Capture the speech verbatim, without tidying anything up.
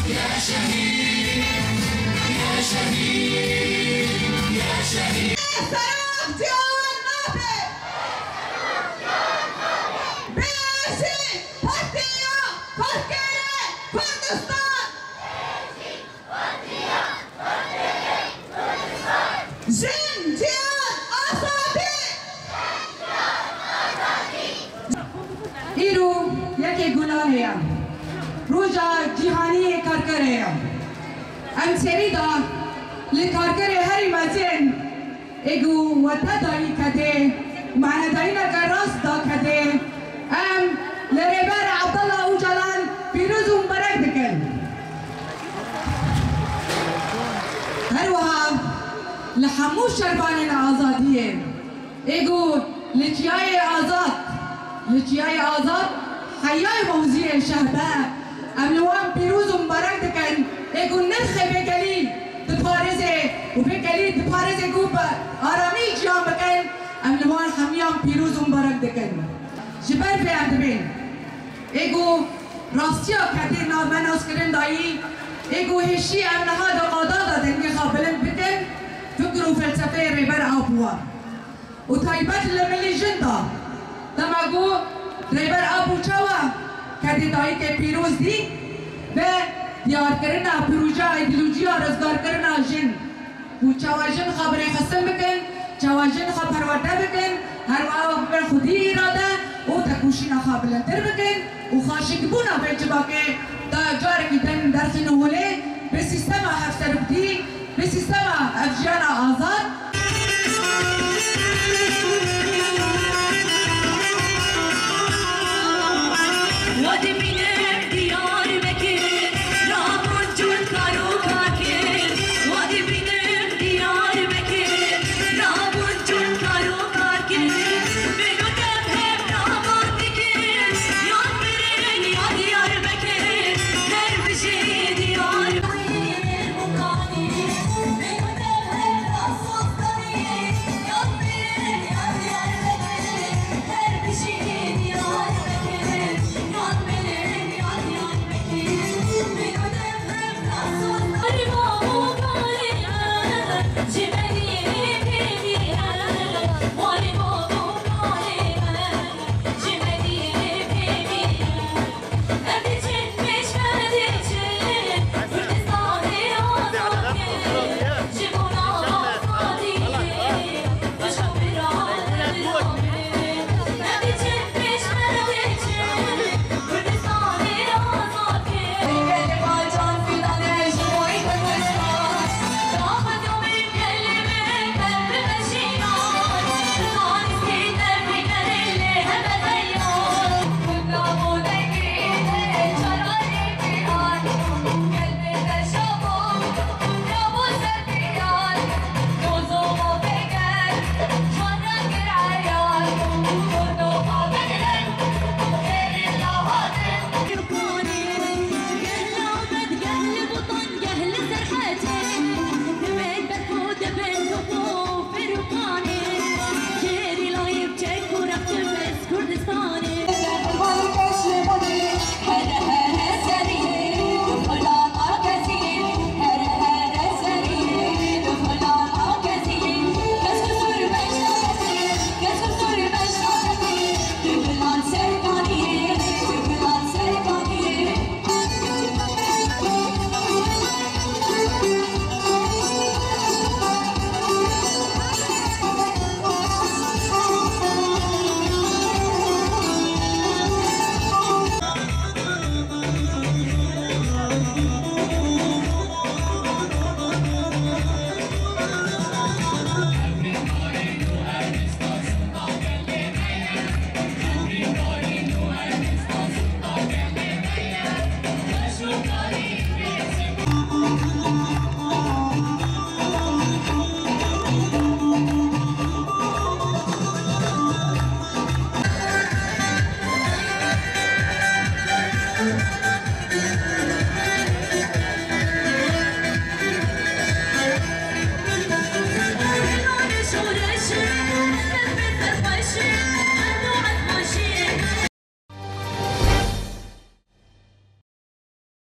يا شهيد، يا شهيد، يا شهيد. Serok ciwan nabe. Bêjî Partiya Kurkêrê Kurdistan. Jin, ciyan, azadî! Îro yekê Gulanê ye. Roja Cîhanî yê Karkerê ye. Em serî de li Karkerê herî mezin ê ku wete dayî kedê, manedayîneke rast da kedê, em li Rêber Abdullah Ocalan pîroz û mubarek dikin. Her wiha li hemû şervanên azadiyê, ê ku li Çiyayê Azad, li Çiyayê Azad heyayê mewziyê şehbe, em li wan pîroz û mubarek dikin, ê ku nirxê vê gelî diparêze û vê gelî diparêze ku bi aramî jiyan bikin, em li wan hemiyan pîroz û mubarek dikin. Ji ber vê em dibên. Ê ku rastiya kedê nav me naskirin dayî, ê ku hêşî em niha di qada de dengê xwe bilind bikin, fikr û felsefeyê Rêber Apo ye. Û taybet li milî jin de, dema ku Rêber Apo çawa kedê dayikê pîroz dî, bi diyarkirina projeya îdeolojiya rizgarkirina jin, û çawa jin xwe bi rêxistin bikin, çawa jin xwe perwerde bikin, her wiha bibin xwedî îrade û tekoşîna xwe bilintir bikin û xweşikbûna vê civakê da carekî din derxîne holê, bi sîstema hevseroktî, bi sîstema ev jiyana azad. Wa dimîne